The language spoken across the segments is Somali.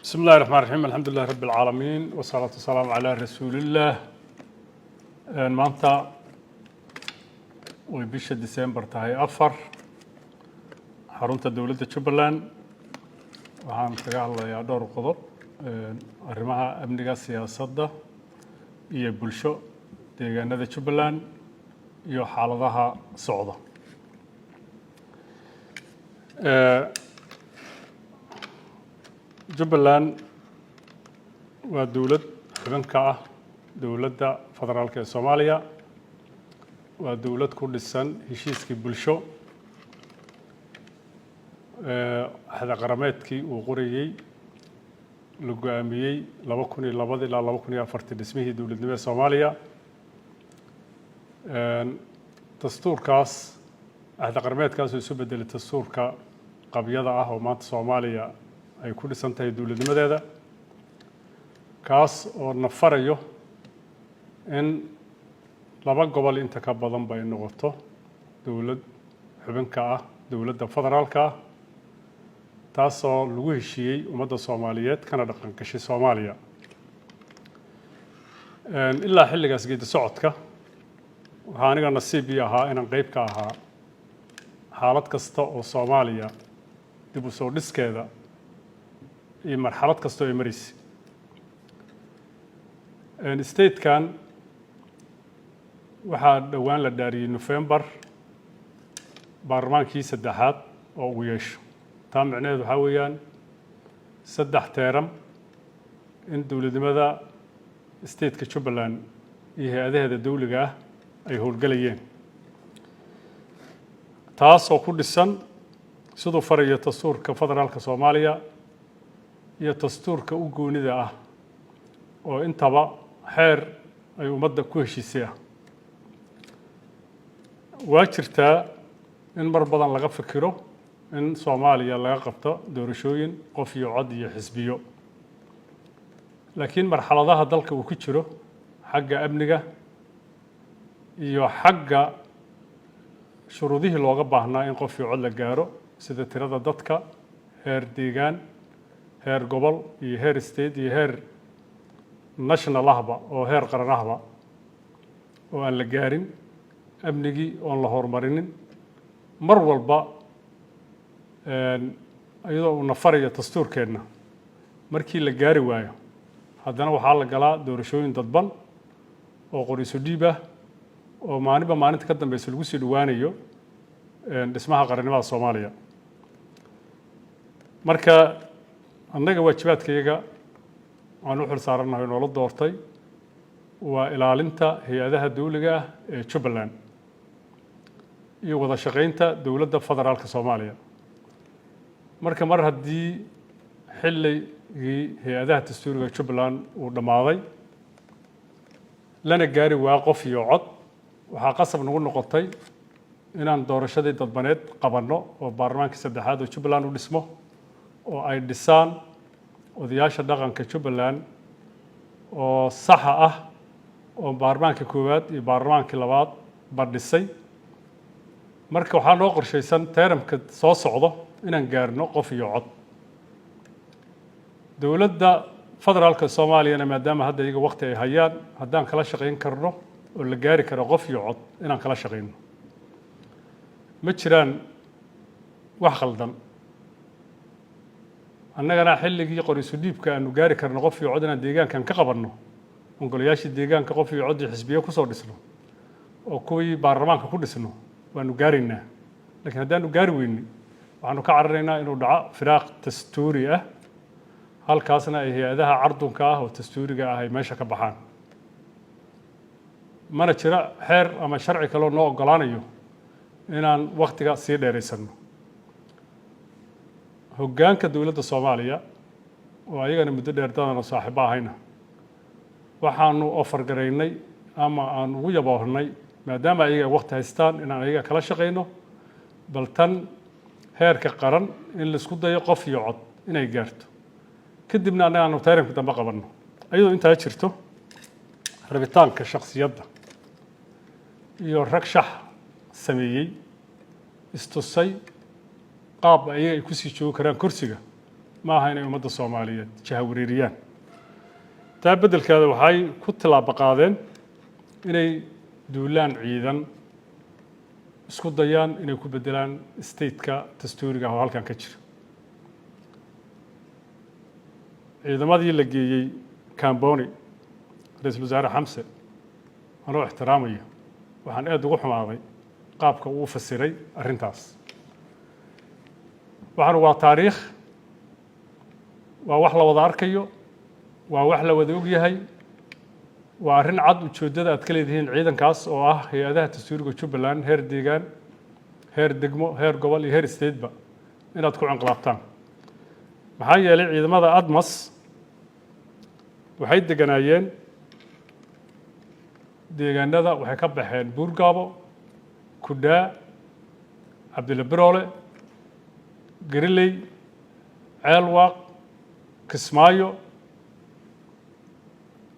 بسم الله الرحمن الرحيم، الحمد لله رب العالمين، والصلاة والسلام على رسول الله. Maanta way bisha December tahay 4, xarunta dowladda Jubbaland. Waxaan kaga hadlayaa dhowr qodob: arrimaha amniga, siyaasadda iyo bulsho deegaanada Jubbaland iyo xaaladaha socda. Jubbaland waa dowlad xubin ka ah dowladda federaalka ee Soomaaliya. Waa dowlad ku dhisan heshiiskii bulsho, axda qarameedkii uu qorayey, la go-aamiyey 2002 ilaa 2004-tii, dhismihii dowladnimada Soomaaliya. Dastuurkaas, axda qarameedkaas oo isu bedelay dastuurka qabyada ah oo maanta Soomaaliya ay ku dhisan tahay dowladnimadeeda, kaas oo na farayo in laba gobol inta ka badan ba ay noqoto dowlad xubin ka ah dowladda federaalka ah, taasoo lagu heshiiyey ummadda Soomaaliyeed kana dhaqan gashay Soomaaliya. Ilaa xilligaas geedi socodka waxaa aniga nasiib ii ahaa inaan qeyb ka ahaa xaalad kasta oo Soomaaliya dib u soo dhiskeeda iyo marxalad kasta oo ay maraysay. State-kan waxaa dhowaan la dhaariyey November baarlamaankii saddexaad oo uu yeesho. Taa micnaheedu waxaa weeyaan 3 term in dowladnimada state-ka Jubbaland iyo hay-adaheeda dowliga ah ay howlgelayeen, taasoo ku dhisan siduu farayo dastuurka federaalka Soomaaliya iyo dastuurka u goonida ah, oo intaba xeer ay ummadda ku heshiisay ah. Waa jirtaa in mar badan laga fikiro in Soomaaliya laga qabto doorashooyin qof iyo cod iyo xisbiyo, laakiin marxaladaha dalka uu ku jiro xagga amniga iyo xagga shuruudihii looga baahnaa in qof iyo cod la gaaro, sida tirada dadka heer deegaan, heer gobol iyo heer state iyo heer national ahba oo heer qaran ahba oo aan la gaarin, amnigii oon la horumarinin, mar walba iyadoo uu nafarayo dastuurkeenna, markii la gaari waayo haddana waxaa la galaa doorashooyin dadban oo qoriiso dhiib ah, oo maalinba maalinta ka dambeysa lagu sii dhowaanayo dhismaha qarannimada Soomaaliya. Marka annaga waajibaadkayaga aan u xil saarannahay, noola doortay, waa ilaalinta hay-adaha dowliga ah ee Jubbaland iyo wada shaqaynta dowladda federaalka Soomaaliya. Marka mar haddii xilligii hay-adaha dastuuriga Jubbaland uu dhammaaday, lana gaari waa qof iyo cod, waxaa qasab nagu noqotay inaan doorashadii dadbaneed qabanno oo baarlamaankii saddexaad oo Jubbaland u dhismo, oo ay dhisaan odayaasha dhaqanka Jubbaland oo saxa ah, oo baarlamaanka koowaad iyo baarlamaankii labaad ba dhisay. Marka waxaa noo qorshaysan term-ka soo socdo inaan gaarno qof iyo cod. Dowladda federaalka Soomaaliyana, maadaama hadda iyaga waqti ay hayaan, haddaan kala shaqayn karno oo la gaari karo qof iyo cod, inaan kala shaqayno. Ma jiraan wax khaldan. Annagana xilligii qoriisu dhiibka aanu gaari karno qof iyo cod inaan deegaankan ka qabanno, ogolayaashii deegaanka qof iyo cod iyo xisbiye kusoo dhisno oo kuwii baarlamaanka ku dhisno, waanu gaaraynaa. Lakiin haddaanu gaari weyni, waxaanu ka cararaynaa inuu dhaco firaaq dastuuri ah, halkaasna ay hay-adaha cardunka ah oo dastuuriga ah ay meesha ka baxaan. Mana jiro xeer ama sharci kaloo noo oggolaanayo inaan waktiga sii dheeraysano. Hoggaanka dowladda Soomaaliya, oo ayagana muddo dheer dadanu saaxiibo ahayna, waxaanu offer-garaynay ama aan ugu yaboohnay, maadaama ayaga ay wakti haystaan, inaan ayaga kala shaqayno bal tan heerka qaran in laisku dayo qof iyo cod inay gaarto, kadibna annaga aanu term-ka dambe qabanno. Ayadoo intaa jirto, rabitaanka shaksiyadda iyo rag shax sameeyey, istusay qaab ayaga ay kusii joogi karaan kursiga, Ma aha inay ummadda Soomaaliyeed jahawareeriyaan. Taa beddelkeeda waxay ku tillaabo qaadeen inay duulaan ciidan isku dayaan inay ku beddelaan stateka dastuuriga ah oo halkan ka jira. Ciidamadii la geeyey Camboni, ra-iisul wasaare Xamse, anoo ixtiraamaya, waxaan aad ugu xumaaday qaabka uu fasiray arrintaas. Waxaanu waa taariikh, waa wax la wada arkayo, waa wax la wada og yahay, waa arrin cad. Ujeeddada aad ka leedihiin ciidankaas oo ah hay-adaha dastuuriga Jubbaland, heer deegaan, heer degmo, heer gobol iyo heer stateba, inaad ku inqilaabtaan. Maxaa yeelay, ciidamada ATMIS waxay deganaayeen deegaanada, waxay ka baxeen Buurgaabo, Kudhaa, Cabdilla Biroole, Gariley, Ceelwaaq, Kismaayo.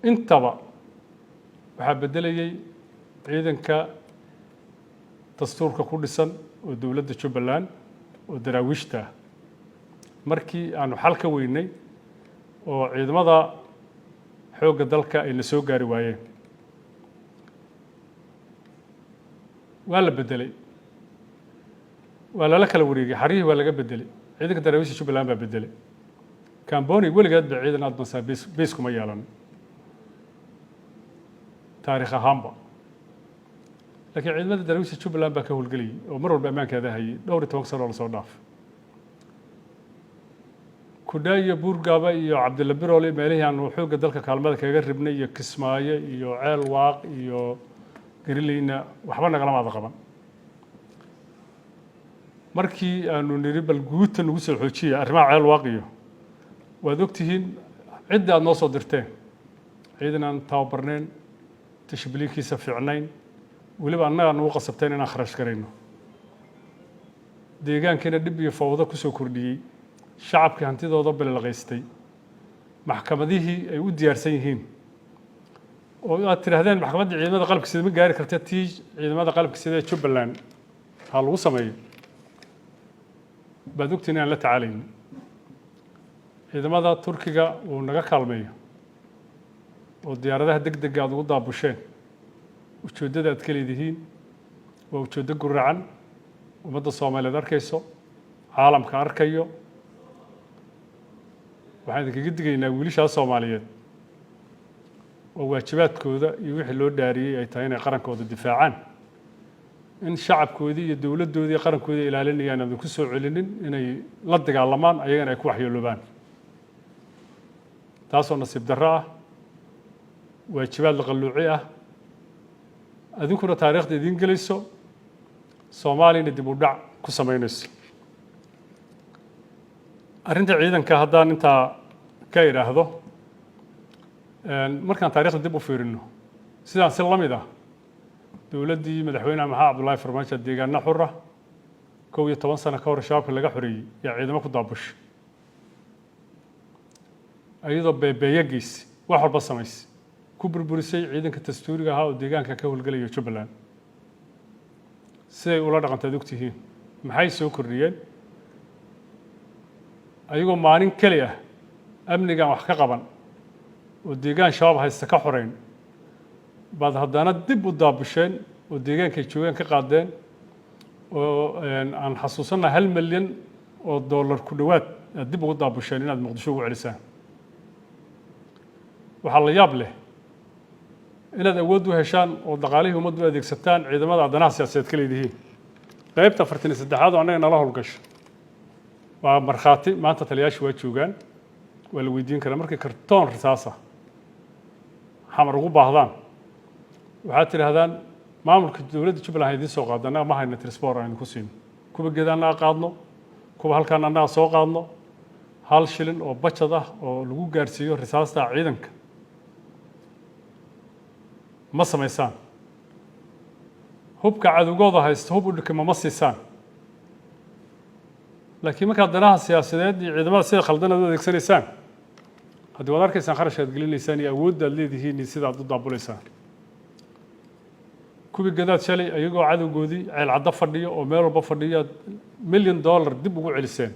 Intaba waxaa beddelayay ciidanka dastuurka ku dhisan oo dowladda Jubbaland oo Daraawiishta ah. Markii aanu xal ka weynay oo ciidamada xoogga dalka ayna soo gaari waayeen, waa la beddelay, waa lala kala wareegay, xaryihii waa laga beddelay, ciidanka Daraawiishta Jubbaland baa beddelay. Camboni weligeed ba ciidan ATMIS ah base kuma yeelan taariikh ahaanba, laakiin ciidamada Daraawiishta Jubbaland baa ka howlgelayay oo mar walba ammaankeeda hayay dhowr iyo toban sano oo lasoo dhaafay. Kudhaa iyo Buurgaaba iyo Cabdilla Biroole, meelihii aanu xoogga dalka kaalmada kaga ribnay, iyo Kismaayo iyo Ceel Waaq iyo Garileyna waxba nagalama ada qaban. Markii aanu nidhi bal guuta nagu soo xoojiya arrimaha Ceel Waaq iyo, waad ogtihiin cidda aad noo soo dirteen, ciidan aan tababarnayn, tashbliikiisa fiicnayn, weliba annagaa nagu qasabteen inaan kharash garayno, deegaankiina dhib iyo fawdo ku soo kordhiyey, shacabkii hantidooda bililaqaystay, maxkamadihii ay u diyaarsan yihiin oo aad tidhaahdeen maxkamadda ciidamada qalabka sida ma gaari karta, tii ciidamada qalabka sida ee Jubbaland ha lagu sameeyo, baad ogtiin inaan la tacaalayno. Ciidamada Turkiga uu naga kaalmeeyo oo diyaaradaha deg dega aad ugu daabusheen, ujeeddada aad ka leedihiin waa ujeeddo guracan, ummadda Soomaaliyeed arkayso, caalamka arkayo. Waxaan idinkaga digaynaa wiilashaas Soomaaliyeed oo waajibaadkooda iyo wixii loo dhaariyey ay tahay inay qarankooda difaacaan, in shacabkoodii iyo dowladdoodii iyo qarankoodii ilaalinayaan aadan ku soo celinin inay la dagaalamaan, ayagana ay ku waxyeeloobaan, taasoo nasiib darro ah, waajibaad la qalluuci ah, adinkuna taariikhda idiin gelayso, Soomaaliyana dib u dhac ku samaynayso. Arrinta ciidanka haddaan intaa ka idhaahdo, markaan taarikhda dib u fiirino, sidaan si la mid ah dowladdii madaxweynaha Maxamed Cabdullaahi Farmaajo deegaano xura 11 sano ka hor Shabaabka laga xoreeyey yaa ciidamo ku daabushay, iyadoo beebeeyo geysi, wax walba samaysay, ku burburisay ciidanka dastuuriga ahaa oo deegaanka ka howlgelaya Jubbaland. Siday ula dhaqantaad ogtihiin. Maxay soo kordhiyeen? Ayagoo maalin keli ah amnigan wax ka qaban oo deegaan Shabaab haysta ka xoreyn, baad haddana dib u daabusheen oo deegaankay joogaan ka qaadeen, oo aan xasuusannaha $1 milyan ku dhowaad aad dib ugu daabusheen inaad Muqdisho ugu celisaan. Waxaa la yaab leh inaad awood u heshaan oo dhaqaalihii ummaddu u adeegsataan ciidamada addanaha siyaasadeed ka leedihiin. Qaybta 43aad oo annaga nala howlgasho waa markhaati. Maanta taliyaashu waa joogaan, waa la weydiin karaa. Markay kartoon risaasa Xamar ugu baahdaan, waxaad tidhaahdaan maamulka dowladda Jubbaland ha idiin soo qaado, annaga ma hayna transport aan idinku siino. Kuwa geeda annaga qaadno, kuwa halkaan annaga soo qaadno, hal shilin oo bajad ah oo lagu gaarsiiyo risaasta ciidanka ma samaysaan. Hubka cadowgooda haysta hub u dhikima ma siisaan. Laakiin markaad danaha siyaasadeed iyo ciidamada sida khaldan aad u adeegsanaysaan, haddii waad arkaysaan kharashka aad gelinaysaan iyo awoodda aad leedihiin iyo sida aad u daabulaysaan. Kuwii gadaad shalay ayagoo cadowgoodii Ceelcaddo fadhiyo oo meel walba fadhiyo aad $1 million dib ugu celiseen.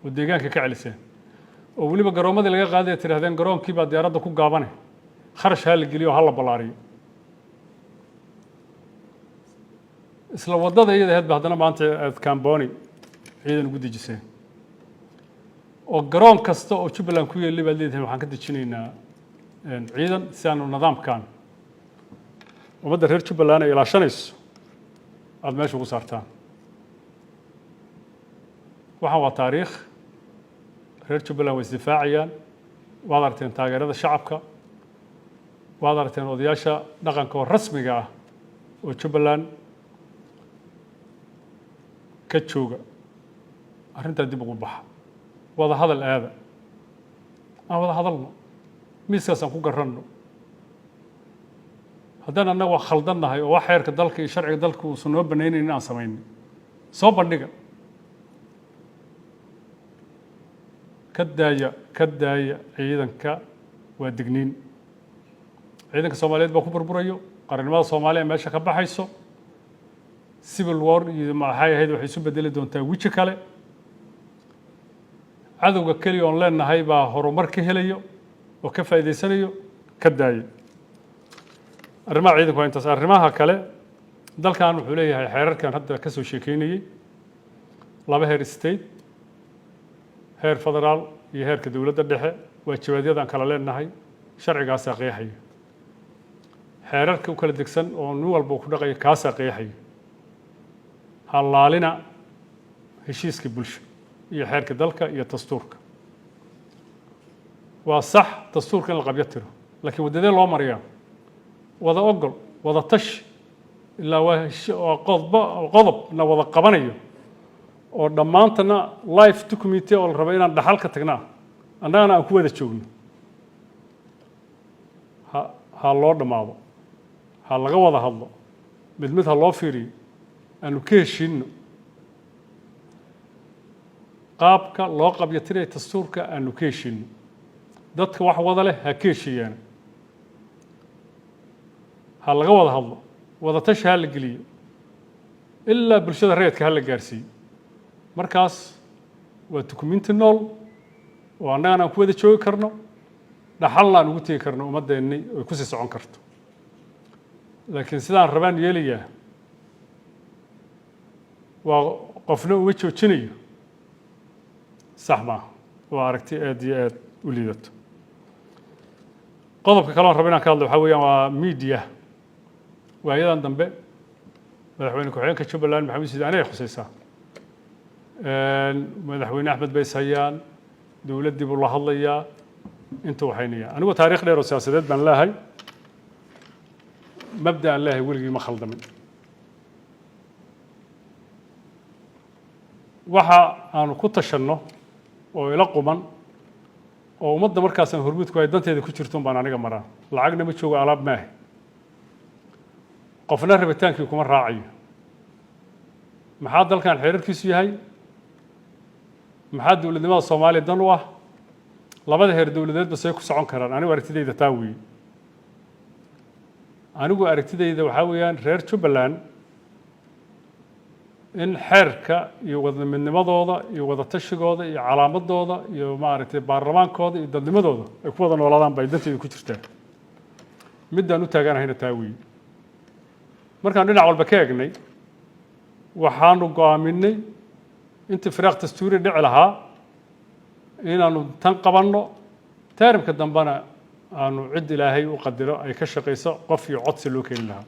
Oo deegaanka ka celiseen, oo weliba garoomadii laga qaaday tidhahdeen garoonkii baa diyaaradda ku gaabane, kharash ha la geliyo oo ha la ballaariyo. Isla waddada iyada ahayd ba haddana maanta aad Kamboni ciidan ugu dejiseen, oo garoon kasta oo Jubbaland ku yeelay baad leedihiin waxaan ka dejinaynaa ciidan, si aanu nidaamkan ummadda reer Jubbaland ay ilaashanayso aada meesha ugu saartaan. Waxaan waa taariikh. Reer Jubbaland way isdifaacayaan. Waad aragteen taageerada shacabka, waad aragteen odayaasha dhaqanka oo rasmiga ah oo Jubbaland ka jooga. Arrintaa dib ugu baxa, wada hadal aada, aan wada hadalno, miiskaas aan ku garanno. Haddaan annaga wax khaldan nahay oo wax xeerka dalka iyo sharciga dalka uusan noo banaynaynin aan samaynin, soo bandhiga. Ka daaya, ka daaya ciidanka. Waa digniin. Ciidanka Soomaaliyeed baa ku burburayo, qarannimada Soomaaliya meesha ka baxayso, civil war iyo maxay ahayd waxay isu bedeli doontaa weji kale. Cadowga keliya oon leenahay baa horumar ka helayo oo ka faa'iidaysanayo. Ka daaya. Arrimaha ciidanku waa intaas. Arrimaha kale, dalkan wuxuu leeyahay xeerarkan hadda ka soo sheekeynayey, laba heer state, heer federaal iyo heerka dowladda dhexe. Waajibaadyadaan kala leenahay sharcigaasaa qeexaya. Xeerarka u kala degsan oo nin walba uu ku dhaqayo kaasaa qeexaya. Halaalina heshiiska bulsho iyo xeerka dalka iyo dastuurka. Waa sax dastuurka in la qabyo tiro, laakiin waddadee loo mariyaa? Wada ogol, wada tashi, ilaa waa qodba qodobna wada qabanayo oo dhammaantana life document oo la rabo inaan dhaxal ka tagnaa, annagana aan ku wada joogno. Ha loo dhammaado, ha laga wada hadlo, mid mid ha loo fiiriyo, aanu ka heshiinno qaabka loo qabyatiraya dastuurka, aanu ka heshiinno. Dadka wax wada leh ha ka heshiiyaan, ha laga wada hadlo, wada tashi ha la geliyo, ilaa bulshada rayidka ha la gaarsiiyo. Markaas waa dukumenti nool oo annagana aan ku wada joogi karno, dhaxalna aan ugu tegi karno ummaddeennii oy kusii socon karto. Laakiin sidaan rabaan yeelayaa, waa qofna uma joojinayo, sax maaha. Waa aragti aad iyo aad u liidato. Qodobka kale oon rabo inaan ka hadlo waxaa weeyaan waa media. Waayadan dambe madaxweyne ku-xigeenka Jubbaland Maxamed Siid anigay khusaysaa, madaxweyne Axmed bay ishayaan, dowladdii buu la hadlayaa, intuu waxaynaya. Anigu taariikh dheer oo siyaasadeed baan leehay, mabda aan leehay weligii ma khaldamin. Waxa aanu ku tashanno oo ila quman oo ummadda markaasaan hormuud ku hay danteeda ku jirto baan aniga maraa. Lacagna ma joogo, alaab maahe, qofna rabitaankii kuma raacayo. Maxaa dalkan xeerarkiisu yahay? Maxaa dowladnimada Soomaaliya dan u ah? Labada heer dowladeedba say ku socon karaan? Anigu aragtidayda taa weeye. Anigu aragtidayda waxaa weeyaan reer Jubbaland in xeerka iyo wadamidnimadooda iyo wadatashigooda iyo calaamadooda iyo maaragtay baarlamaankooda iyo dadnimadooda ay ku wada noolaadaan bay danteyda ku jirtaa. Middaan u taaganahayna taa weeye. Markaan dhinac walba ka egnay, waxaanu go'aaminay intii firaaq dastuuri dhici lahaa inaanu tan qabanno, term-ka dambena aanu cid Ilaahay u qadiro ay ka shaqayso qof iyo codsi loo keeni lahaa.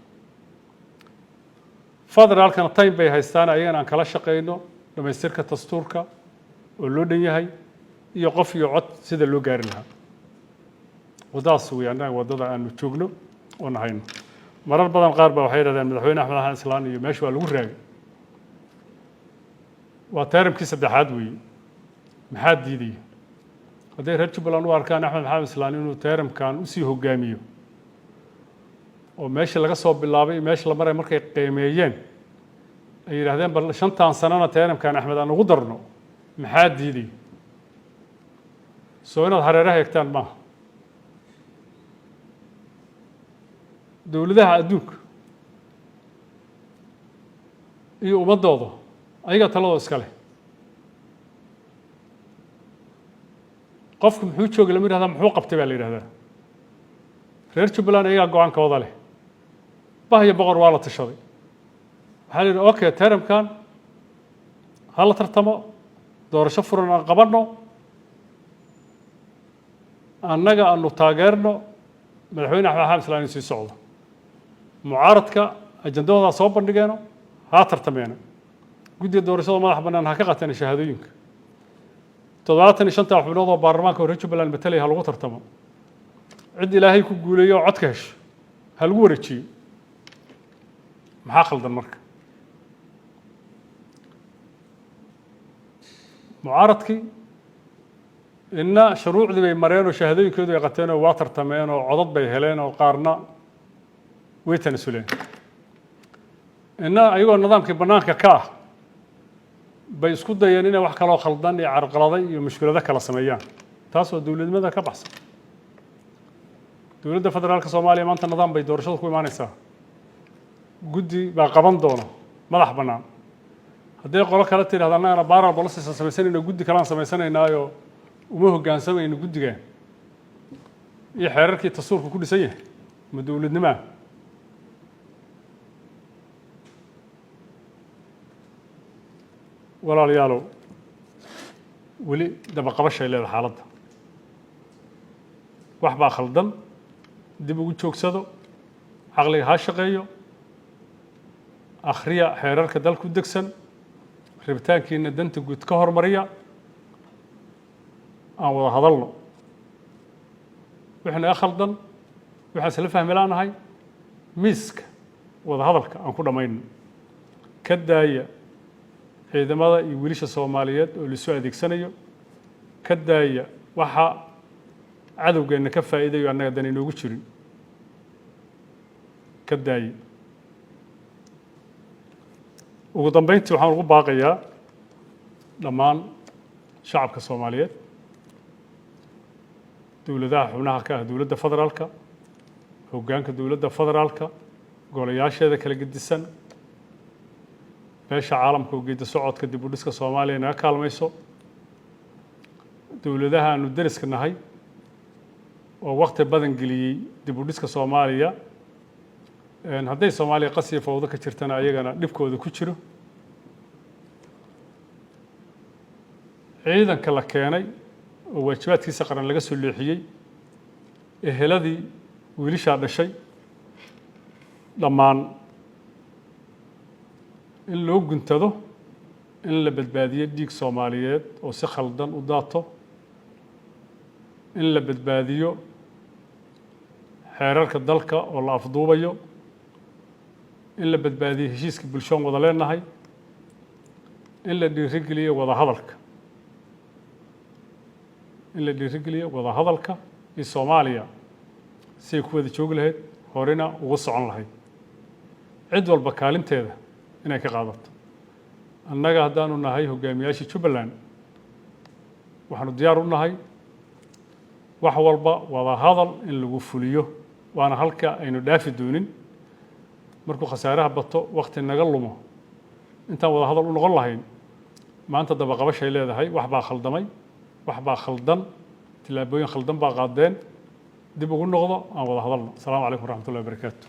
Federaalkana time bay haystaan, ayagana aan kala shaqayno dhamaystirka dastuurka oo loo dhan yahay iyo qof iyo cod sida loo gaari lahaa. Waddadaas wey annaga waddada aanu joogno oo nahayno. Marar badan qaar baa waxay yidhahdeen madaxweyne Axmed Xasan Islaan iyo meesha waa lagu raagay, waa term-kii saddexaad weeye. Maxaa diidaya hadday reer Jubbaland u arkaan Axmed Maxamed Islaan inuu term-kan usii hogaamiyo oo meesha laga soo bilaabay meesha la maray markay qiimeeyeen ay yidhahdeen bal 5tan sanana term-kan Axmed aan ugu darno, maxaa diiday? Soo inaad hareeraha eegtaan maaha. Dowladaha adduunka iyo ummaddooda ayagaa taladoo iska leh. Qofku muxuu joogay lama yidhahdaa, muxuu qabtay baa la yidhahdaa. Reer Jubbaland iyagaa go-aankooda leh. Bah iyo boqor waa la tashaday. Waxaa la yidhi, okay, termkan ha la tartamo, doorasho furan aan qabanno, annaga aanu taageerno Madaxweyne Axmed Xamed Islaan inuu sii socdo. Mucaaradka ajandahoodaa soo bandhigeeno, ha tartameeno, guddiga doorashada madax bannaan ha ka qateen shahaadooyinka. 75-ta xubnood oo baarlamaanka reer Jubbaland matalaya ha lagu tartamo. Cid Ilaahay ku guuleeyo oo codka hesho ha lagu wareejiyo. Maxaa khaldan marka? Mucaaradkii inna shuruucdii bay mareen oo shahaadooyinkoodu ay qateen oo waa tartameen oo codad bay heleen oo qaarna way tanasuleen. Inna ayagoo nidaamkii bannaanka ka ah bay isku dayeen inay wax kaloo khaldan iyo carqaladay iyo mushkilado kala sameeyaan, taasoo dowladnimada ka baxsan. Dowladda federaalka Soomaaliya maanta nidaam bay doorashada ku imaanaysaa. Guddi baa qaban doona madax bannaan. Haddii qolo kale tidhahda, annagana parallel process aan samaysanayno, guddi kalean samaysanaynaayo, uma hoggaansamayno guddigan iyo xeerarkii dastuurka ku dhisan yahay, ma dowladnimaa? Walaalayaalow, weli dabaqabashay leedahay xaaladda. Wax baa khaldan, dib ugu joogsado, caqliga ha shaqeeyo, akhriya xeerarka dalku degsan, rabitaankiina danta guud ka hormariya. Aan wada hadalno wixii naga khaldan, waxaan isla fahmi laanahay, miiska wada hadalka aan ku dhammayno. Ka daaya ciidamada iyo wiilasha Soomaaliyeed oo laisu adeegsanayo. Ka daaya waxa cadowgeenna ka faa'iidayo annaga dan inoogu jirin. Ka daaya. Ugu dambeyntii, waxaan ugu baaqayaa dhammaan shacabka Soomaaliyeed, dowladaha xubnaha ka ah dowladda federaalka, hoggaanka dowladda federaalka, golayaasheeda kala gedisan, beesha caalamka oo geeddi socodka dib u dhiska Soomaaliya naga kaalmayso, dowladaha aanu deriska nahay oo waqti badan geliyey dib u dhiska Soomaaliya, hadday Soomaaliya qas iyo fawdo ka jirtana ayagana dhibkooda ku jiro. Ciidanka la keenay oo waajibaadkiisa qaran laga soo leexiyey, eheladii wiilashaa dhashay dhammaan, in loo guntado in la badbaadiyo dhiig Soomaaliyeed oo si khaldan u daato, in la badbaadiyo xeerarka dalka oo la afduubayo, in la badbaadiyo heshiiska bulshoon wada leenahay, in la dhiirigeliyo wada hadalka, in la dhiirigeliyo wada hadalka iyo Soomaaliya si ay ku wada joogi lahayd, horena ugu socon lahayd, cid walba kaalinteeda inay ka qaadato. Annaga haddaanu nahay hogaamiyaashii Jubbaland, waxaanu diyaar u nahay wax walba wada hadal in lagu fuliyo, waana halka aynu dhaafi doonin. Markuu khasaaraha bato, wakti naga lumo, intaan wada hadal u noqon lahayn, maanta dabaqabashay leedahay. Wax baa khaldamay, wax baa khaldan, tillaabooyin khaldan baa qaadeen, dib ugu noqdo, aan wada hadalno. Asalaamu calaykum waraxmatullahi wabarakaatu.